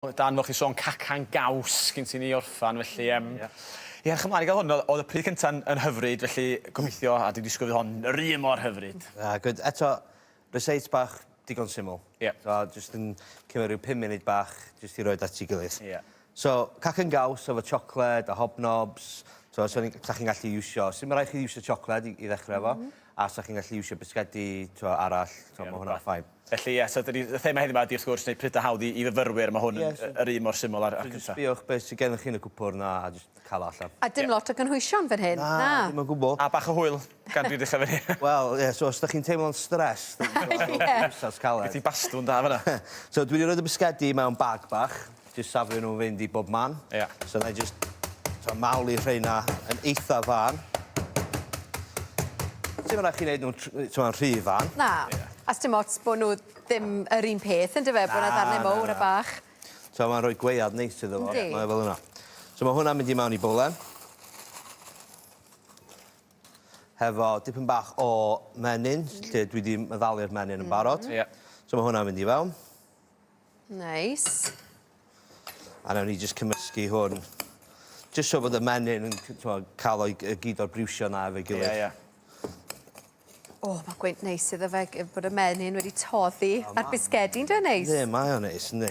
Dan, fel chdi sôn, cacan gaws gyn ti ni orffan, felly yym... Ie. Ie, edrych ymlaen i gael hwn. Oedd oedd y pryd cynta'n yn hyfryd, felly gobeithio, a dwi'n disgwyl fydd hon yr un mor hyfryd. A good. Eto, ryseit bach digon syml. Ie. So, jyst yn cymryd rhyw 5 munud bach jyst i roid at 'i gilydd. Ie. So, cacan gaws efo siocled a hobnobs. So, so ni, sa chi'n gallu iwsio... Sim rhaid chi iwsio siocled i, i ddechrau efo. Mm -hmm. A sa chi'n gallu iwsio bisgedi t'mo' arall. T'mo' ma' hwnna'n fine. Felly ie, so 'dyn ni, y thema heddiw 'ma ydi wrth gwrs neud prydau hawdd i, i fyfyrwyr, ma' hwn yn Ie, so... yr un mor syml â'r â'r So jyst cynta. sbïwch be' sy gennych chi yn y cwpwrdd 'na a jyst ca'l o allan. A dim lot o gynhwysion fan hyn. Na, Na. dim o gwbwl. A bach o hwyl gan dwi ddechra fyny. Wel ie, so os 'dach chi'n teimlo'n stressed... Ie. Wsas caled. Gen ti bastwn da fan 'na. So dwi 'di roid y bisgedi mewn bag bach, jyst safio nhw fynd i bob man. Ie. So 'nai jyst t'o' malu rheina yn eitha fân. Sim rhaid chi neud nhw'n tr- t'mo' rhy fân. Na. A sdim ots bo' nhw ddim yr un peth yndyfe? Bo' 'na ddarne mowr a bach. So ma'n rhoi gwead neis iddo fo. Yndi. Mae o fel yna. So ma' hwnna'n mynd i mewn i bowlen. Hefo dipyn bach o menyn, lle dwi 'di meddalu'r menyn yn barod. Ie. So ma' hwnna'n mynd i fewn. Neis. A nawn ni jyst cymysgu hwn. Jyst so bod y menyn yn c- t'mo' ca'l o'i g- gyd o'r briwsio 'na efo'i gilydd. Ie, ie. O, mae gwynt neis iddo fe, bod y menyn wedi toddi a'r bisgedi, yndyw e neis? Yndi, mae o'n neis, yndi.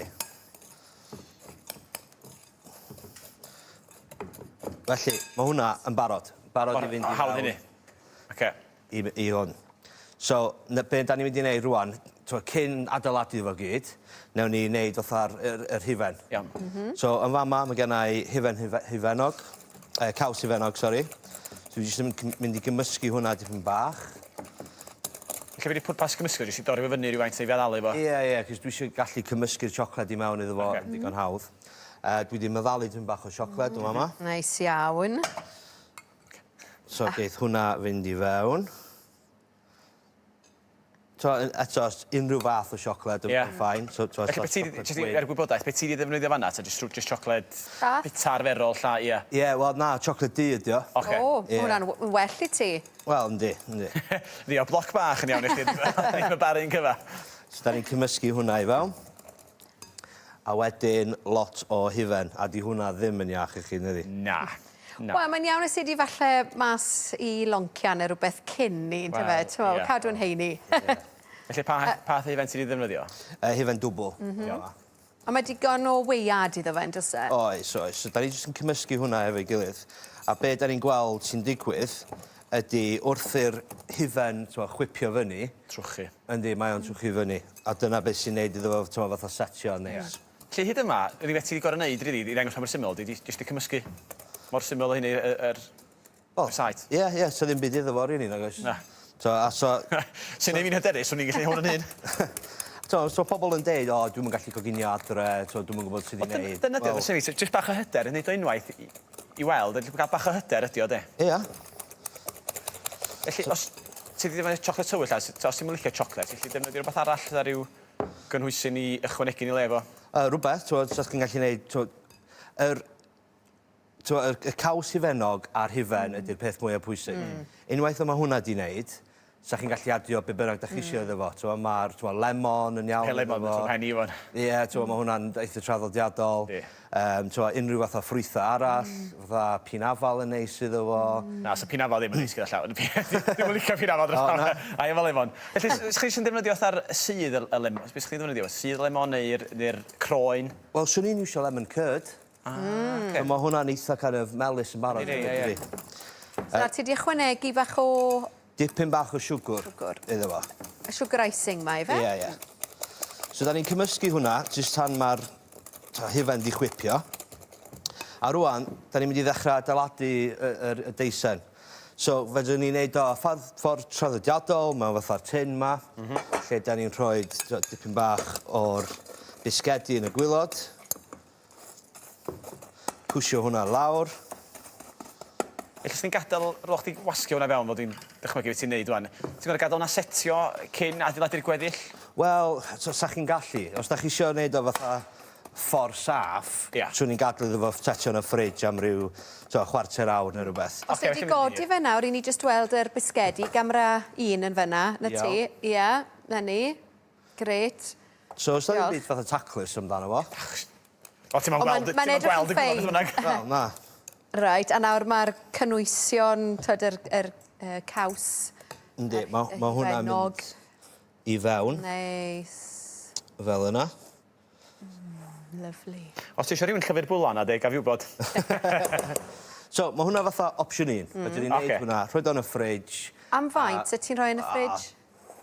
Felly, mae hwnna yn barod. Barod i fynd i Hawdd hynny. Oce. I, i hwn. So, na, be da ni'n mynd i wneud rwan, t'mo, cyn adeiladu fo gyd, newn ni wneud fatha'r yr, yr hufen. Iawn. Mm -hmm. So, yn fama, mae gen i hufen hufe, hufennog, caws hufennog, sori. So, dwi jyst yn mynd i gymysgu hwnna dipyn bach. Felly be 'di pwrpas gymysgu o jyst i dorri fo fyny rywfaint neu feddalu fo? Ie, ie, cos dwi eisiau gallu cymysgu'r siocled i mewn iddo fo yn digon hawdd. Dwi 'di meddalu tipyn bach o siocled yn fama. Neis iawn. So geith hwnna fynd i fewn. T'o' yn eto os unrhyw fath o siocled yn... Ie. ...yn fine so t'o' Felly be' ti 'di jyst i er gwybodaeth be' ti 'di ddefnyddio fan 'na 'ta jyst rw jyst siocled Llath? bita arferol 'lla ie? Ie wel na siocled du ydi o. Oce. O Ie. ma' hwnna'n w- yn well i ti. Wel yndi yndi. Yndi o bloc bach yn iawn i chdi ddim y bar un cyfa. So 'dan ni'n cymysgu hwnna i fewn. A wedyn lot o hufen a 'di hwnna ddim yn iach i chi nadi? Na. Na. Wel mae'n iawn os ei di falle mas i loncian neu rwbeth cyn 'ny on'd yfe? T'mo' cadw'n heini. Ie. Felly pa pa hufen ti 'di ddefnyddio? Yy hufen dwbwl. M-hm. A mae digon o weiad iddo fe on'd o's e? Oes oes. So 'dan ni jyst yn cymysgu hwnna efo'i gilydd. A be' 'dan ni'n gweld sy'n digwydd ydi wrth i'r hufen t'mo' chwipio fyny... Trwchu. Yndi mae o'n trwchu fyny. A dyna be' sy'n neud iddo fo t'mo' fatha setio'n neis. Ie. Felly hyd yma, yr unig beth ti 'di gor'o' neud rili i ddangos pa mor syml 'di 'di jyst 'di cymysgu. Mor syml â hynny y yr Wel... Rhesait. Ie ie sa ddim byd iddo fo rili nag oes? Na. So a so... Sy'n neu' fi'n hyderus swn i'n gallu neu' hwn 'yn hun. T'o' so pobol yn deud o dwi'm yn gallu coginio adre t'o' dwi'm yn gwbod sud i neud. Wel dyna 'di o fysa fi jyst bach o hyder yn neud o unwaith i i weld elli ga'l bach o hyder ydi o 'de? Ia. Felly os ti 'di defnyddio siocled tywyll a s- t'o' os ti'm yn licio siocled ti gallu defnyddio rwbath arall fatha ryw gynhwysyn i ychwanegu yn 'i le fo? Yy rwbeth t'mod sa chdi'n gallu neud t'mod yr t'mo' yr y caws hufennog a'r hufen ydi'r peth mwya pwysig. Unwaith y ma' hwnna 'di neud, sa chi'n gallu adio be' bynnag 'dach chi isio iddo fo. T'mo' ma'r t'mo' lemon yn iawn iddo fo. Lemon yn mhen i ŵan. Ie t'mo' ma' hwnna'n eitha traddodiadol. Yndi. Yym t'mo' unrhyw fath o ffrwytha arall, fatha pinafal yn neis iddo fo. Na, sa pinafal ddim yn neis gyda llaw. Dwi'm yn licio pinafal dros O na? Ai efo lemon. Felly s- s' chi jyst yn defnyddio fatha'r sudd y y lemon, be' 'sych chi'n ddefnyddio? Sudd lemon neu'r neu'r croen? Wel, swn i'n iwsio lemon curd. Ah, oce. So ma' hwnna'n eitha kind of melys yn barod. Yndi, ie, ie. So nawr ti 'di ychwanegu bach o... Dipyn bach o siwgr. Siwgr. Iddo fo. Y sugar icing 'ma ife? Ie, ie. So 'dan ni'n cymysgu hwnna jyst tan ma'r hufen 'di chwipio. A rŵan, 'dan ni'n mynd i ddechra adeiladu y yr y deisen. So fedrwn ni neud o ffordd ffordd traddodiadol mewn fatha'r tin 'ma. M-hm. Lle 'dan ni'n rhoid t'o' dipyn bach o'r bisgedi yn y gwilod. Pwsio hwnna lawr. Felly os ti'n gadel ar ôl chdi wasgu hwnna fewn fel dwi'n dychmygu wyt ti'n neud ŵan, ti'n gor'o' gadel hwnna setio cyn adeiladu'r gweddill? Wel, so 'sa chi'n gallu. Os 'dach chi isio neud o fatha ffor saff... Ia. ...swn i'n gadel iddo fo setio yn y fridge am ryw t'o' chwarter awr ne' rwbeth. Os ei di godi fe nawr i ni jyst weld yr bisgedi, gamra un yn fynna, 'na ti. Ia, 'na ni. Grêt. So os 'na ddim byd fatha taclus amdano fo. O, ti'm yn gweld... Mae'n edrych yn gweld y ffein. gwybod beth bynnag. Wel, na. Reit, a nawr mae'r cynwysion, twyd, yr, yr, yr caws. Yndi, mae ma hwnna'n mynd i fewn. Neis. Fel yna. Lovely. Os ti eisiau rhywun llyfr bwlan a de, gaf i wybod. So, mae hwnna fatha opsiwn un. Mm. Fedrwn ni wneud Ocê. hwnna, rhoid o'n y fridge. Am faint, y ti'n rhoi yn y fridge?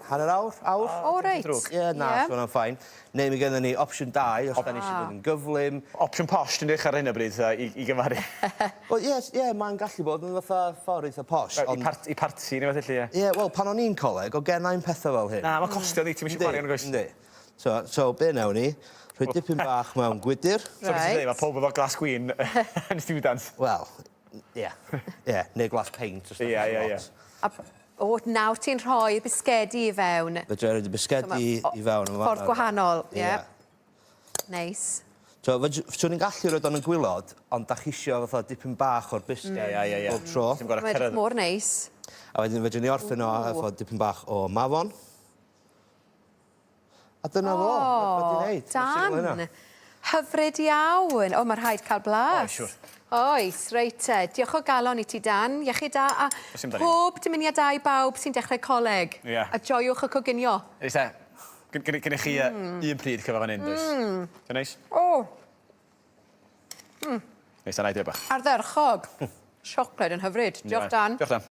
Hanner awr, awr. O, reit. Drwg. Ie, na, Ie. so hwnna'n fine. Neu mi gennym ni opsiwn 2, os da ni eisiau bod yn gyflym. Opsiwn posh, dwi'n dechrau ar hyn o bryd, i, i gymharu. Wel, ie, ie, mae'n gallu bod yn fatha ffordd eitha posh. I, part, I parti neu beth felly, ie. Ie, wel, pan o'n i'n coleg, o gennau'n pethau fel hyn. Na, mae costio ddi, ti'n eisiau gwario yn oes. Yndi. So, so be newn ni, rhoi dipyn bach mewn gwydr. So, beth ti'n dweud, mae pob efo glas gwin yn student. Wel, ie, ie, neu glas peint. os da Ie, chi ie, ie. lot. A, o, nawr ti'n rhoi bisgedi i fewn. Fedra i roid y bisgedi i fewn. yn Ffordd fan'na. gwahanol, ie. Neis. So, fedr- swn i'n gallu roid o'n y gwylod, ond da chi isio fatha dipyn bach o'r bisged Ie, ie, ie. bob tro. Ti'n gorau Mae'n edrych cyrraedd. mor neis. A wedyn fedrwn ni orffen o efo dipyn bach o mafon. A dyna fo. O, Wedi wneud. Dan. Hyfryd iawn. O, mae rhaid cael blas. Oes, siŵr. Oes, reit te. Diolch o galon i ti, Dan. Iechyd da. A Oes dim da ni. pob dymuniad da i bawb sy'n dechrau coleg. Ie. A joiwch y coginio. Reit te, gennych chi un pryd cyfan fan hyn, does? Mm. Neis? O, Neis, a na i drio bach. ardderchog. Siocled yn hyfryd. Diolch, Dan. Diolch, Dan.